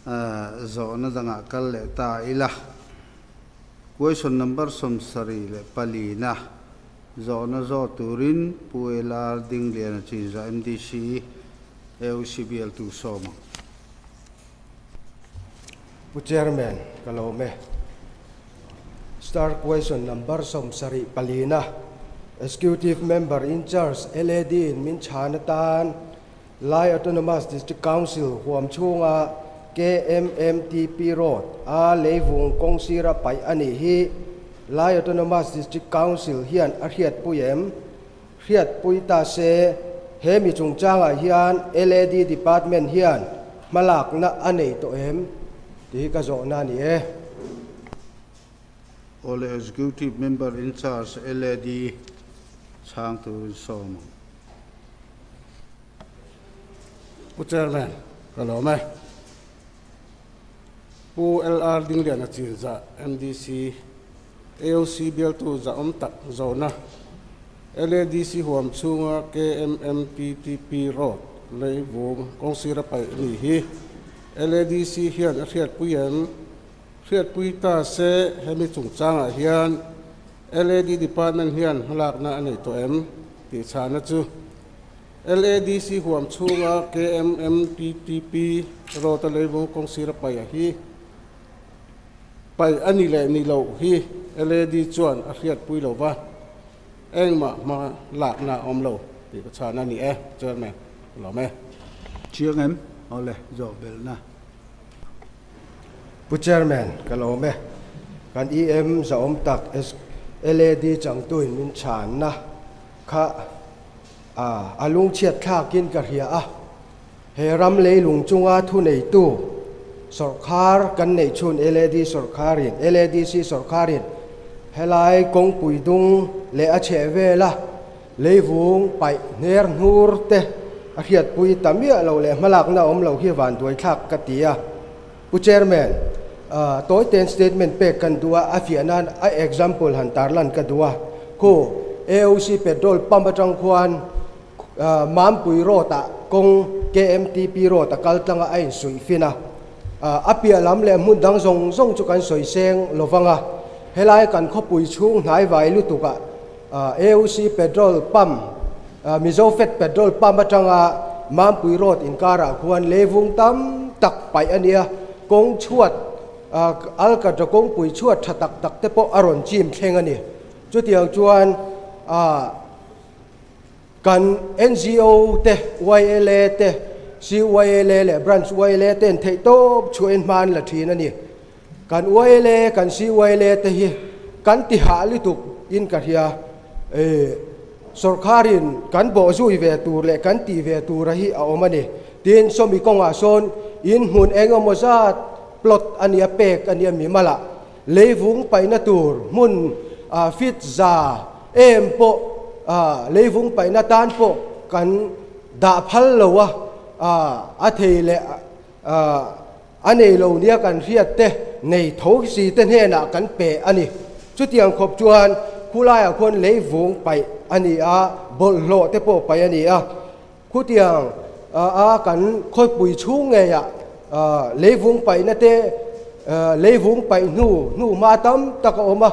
Zawhna dangah kal leh ta ila. Question number 74 na zawhna zawh turin Pu LR Dingliana Chinza MDC AOC bialtu sawm ang. Pu Chairman, ka lawm e. Star question number 74 na Executive Member in Charge LAD in min chhan atan Lai Autonomous District Council huam chhunga KMMTP Road a leivung kawng sira paih a nih hi Lai Autonomous District Council hian a hriatpui em? Hriatpui ta se, he mi chungchangah hian LAD Department hian hmalakna a nei tawh em? Tih hi ka zawhna a ni e. Awle Executive Member in Charge LAD chhang turin sawm ang. Pu Chairman, ka lawm e. Pu LR Dingliana Chinzah, MDC, AOC bialtu zahawm tak zawhna, LADC huam chhunga KMMTTP Road leivung kawngsira paih a nih hi. LADC hian a hriatpui em? Hriatpui ta se hemi chungchangah hian LAD Department hian hmalakna a nei tawh em? tih chhana chu LADC huam chhunga KMMTTP Road a leivung kawngsira paih a hi. Paih a ni leh ni loh hi LAD chuan a hriatpui lo va, engmah hma lakna a awm lo tih ka chhan a ni e, Chairman, ka lawm e. Chiang em? Awle, zawh belhna. Pu Chairman, ka lawm e. Kan EM zahawm tak LAD changtuin min chhanna kha a lungchhiat thlakin ka hria a. He ram leilung chunga thuneitu sawrkhar kan neih chhun LAD sawrkharin, LADC sawrkharin helai kawngpui dung leh a chheh vela leivung paih hner hnur te a hriatpui ta miah lo leh hmalakna awm lo hi vanduaithlak ka ti a. Pu Chairman, tawi ten statement pek kan duh a, a fiah nan a example han tarlan ka duh a. Khu AOC petrol pump atang khuan Mampui Road-ah kawng KMTP Road a kal tlang a, a insuih fin a. A piah lam leh hmun dang zawng zawng chu kan sawi seng lo vang a. Helai kan khawpui chhung hnai vai lutukah AOC petrol pump, Mizo Fed petrol pump atanga Mampui Road inkarah khuan leivung tam tak paih a nia. Kawng chhuat, Alkatra kawngpui chhuat tha tak tak te pawh a rawn chim thleng a ni. Chutiang chuan Kan NGO te, YLA te, CYLA leh Branch YLA ten theihtawp chhuahin hma an la thin a ni. Kan YLA, kan CYLA te hi kan ti hah lutuk in ka hria. Sawrkharin kan bawhzui ve tur leh kan tih ve tura hi a awm a ni. Tin, sawmi kawngah sawn in hmun eng emaw zat plot a nia pek a nia mimalah Leivung paihna tur hmun fit za em pawh leivung paihna tan pawh kan dah phal lo a, a thei leh a nei lo nia kan hriat te nei tho si te hnenah kan pe a ni. Chutiang khawp chuan khulaiah khuan leivung paih a ni a, bawlhhlawh te pawh paih a ni a. Khutiang a kan khawipui chhung ngeiah leivung paihna te, leivung paih hnu hnuhma tam tak a awm a,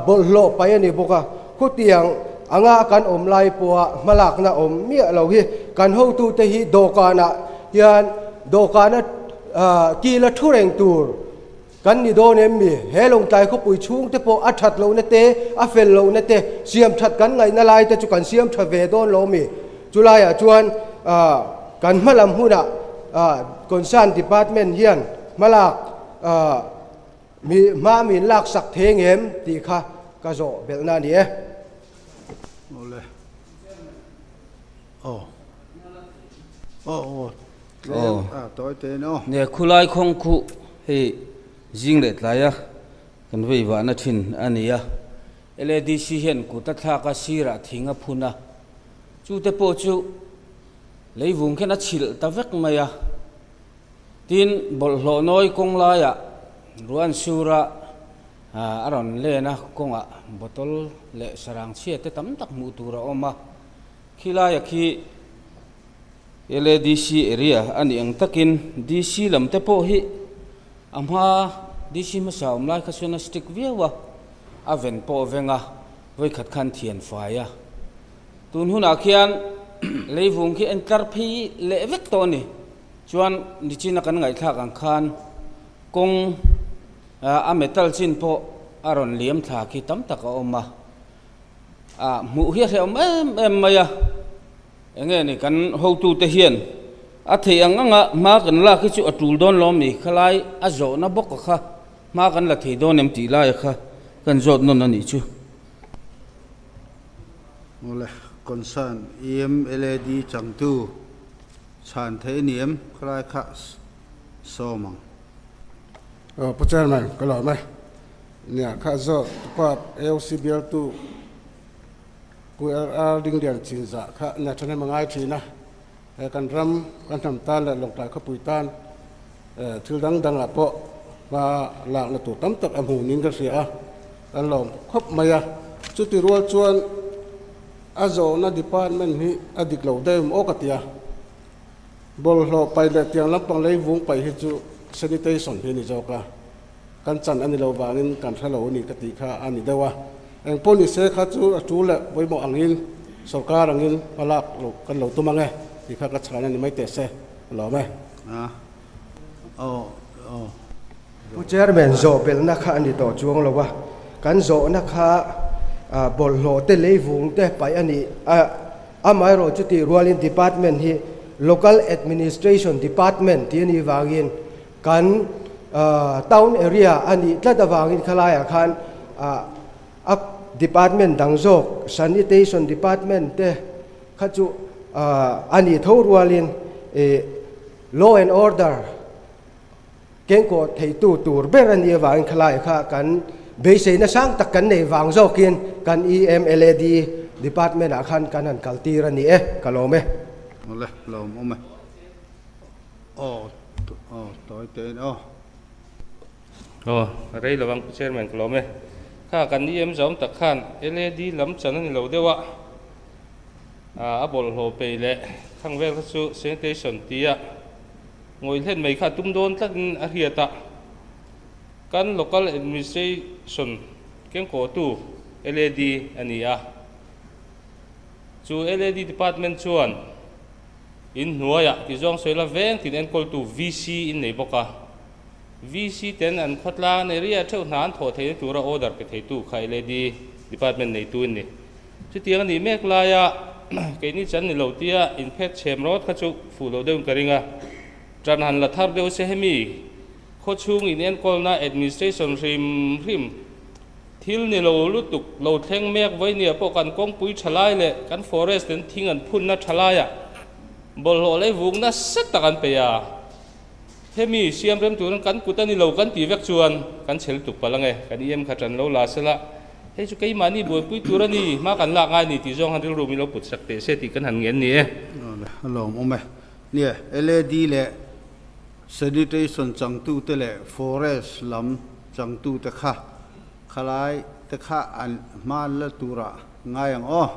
bawlhhlawh paih a ni bawk a. Khutiang anga kan awm lai pawha hmalakna awm miah lo hi kan hotute hi dawhkanah hian dawhkana kila thu reng tur Kan ni dawn em mi? He Lawngtlai khawpui chhungte pawh a that lohna te, a fel lohna te, siam that kan ngaihna lai te chu kan siam tha ve dawn lo mi? Chulaiah chuan kan hmalam hunah Concern Department hian hmalak mi hma min laksak thei ngem tih kha ka zawh belhna a ni e. Awle. Aw. Aw aw. Tlem a tawi te in aw. Nia khulai khawng khuh hei zing leh tlaia kan vei vahna thin a ni a. LADC hian kut a thlak a sirah thing a phun a, chute pawh chu leivung khian a chhilh ta vek mai a. Tin, bawlhhlawh nawi kawng laiah ruah an sur a, a rawn len a, kawngah bottle leh sarang chhia te tam tak hmuh tur a awm a. Khilaia khi. LADC area a nih ang takin DC lam te pawh hi a hma DC hmasa awm lai kha chuan a strict viau a, a ven pawh a veng a, vawikhat khan thian fai a. Tun hunah khian leivung khi en tlar phei leh vek tawh a ni. Chuan nichina kan ngaihthlak ang khan kawng a metal chin pawh a rawn liam thla khi tam tak a awm a, ah hmuh hi a hrehawm em em mai a. Enge ni kan hotute hian a theih ang anga hma kan lak hi chu a tul dawn lawm ni? Khalai a zawhna bawk a kha hma kan la thei dawn em tih laia kha kan zawt nawn a nih chu. Mawle concern EMLAD changtu chhan theih a ni em? Khalai kha sawm ang. Aw Pu Chairman ka lawm e. Nia kha zawt tupa AOC bialtu Pu LR Dinglian Chinzah kha nia thahnem a ngai thin a, he kan ram kan hnam tan leh Lawngtlai khawpui tan thil dang dangah pawh hma lakna tur tam tak a hmu niin ka hria a, kan lawm khawp mai a. Chuti rual chuan a zawhna department hi a dik lo deuh em aw ka ti a, bawlhhlawh paih leh tiang lampang lei vung paih hi chu sanitation hi a ni zawk a. Kan chan a ni lo vangin kan hre lo a ni ka tih kha a ni deuh a. Eng pawh ni se kha chu a tul leh pawimawh angin sorkar angin hma lak loh kan lo tum ang e tih kha ka chhan a ni mai teh se ka lawm e. Pu Chairman, zawh belhna kha a ni tawh chuang lo a, kan zawhna kha bawlhhlawh te leivung te paih a ni a, amaherawh chutih rualin department hi Local Administration Department tih a nih vangin Kan town area a nih tlat avangin khalaiah khan a department dang zawk sanitation department te kha chu a nih tho rualin law and order kengkawh theitu tur ber a nih avangin khalaiah kha kan beiseina sang tak kan nei vang zawkin kan EMLAD department ah khan kan han kaltir a ni e, ka lawm e. Awle, lawmawm e. Aw aw tawi tein aw. Aw rei lo ang Pu Chairman ka lawm e. Kha kan EM zawm tak khan LAD lam chan a ni lo deuh a, a bawlhhlawh pei leh khang vel kha chu sanitation tia ngawih hlen mai kha a tum dawn tlatin a hriat a. Kan local administration kengkawhtu LAD a ni a. Chu LAD department chuan In hnuaiah ti zawng sawi la veng tin enkawltu VC in nei bawk a. VC ten an khawtlang area theuh hna an thawh theihna tura order pe theitu kha LAD department neitu in ni. Chutiang a nih mek laia keini chan ni lo tia inphet chhem rawt kha chu fuh loh deuhin ka ring a. Tan han la thar deuh se hemi khawchhung in enkawlna administration hrim hrim Thil ni lo lutuk lo thleng mek vawinia pawh kan kawngpui tha lai leh kan forest ten thing an phunna tha laiah bawlhhlawh lei vuk nasa tak an peih a. Hemi siam rem turin kan kut a ni lo kan tih vek chuan kan chhe lutuk palh ange, kan EM kha tan lo la sela, hei chu keimahni buaipui tur a ni, hma kan lak ngai ni tih zawng han rilru min lo put sak teh se tih kan han ngen ni e. A lawmawm e. Nia, LAD leh Sanitation changtute leh Forest lam changtute kha khalai te kha an hma la turah ngai ang aw.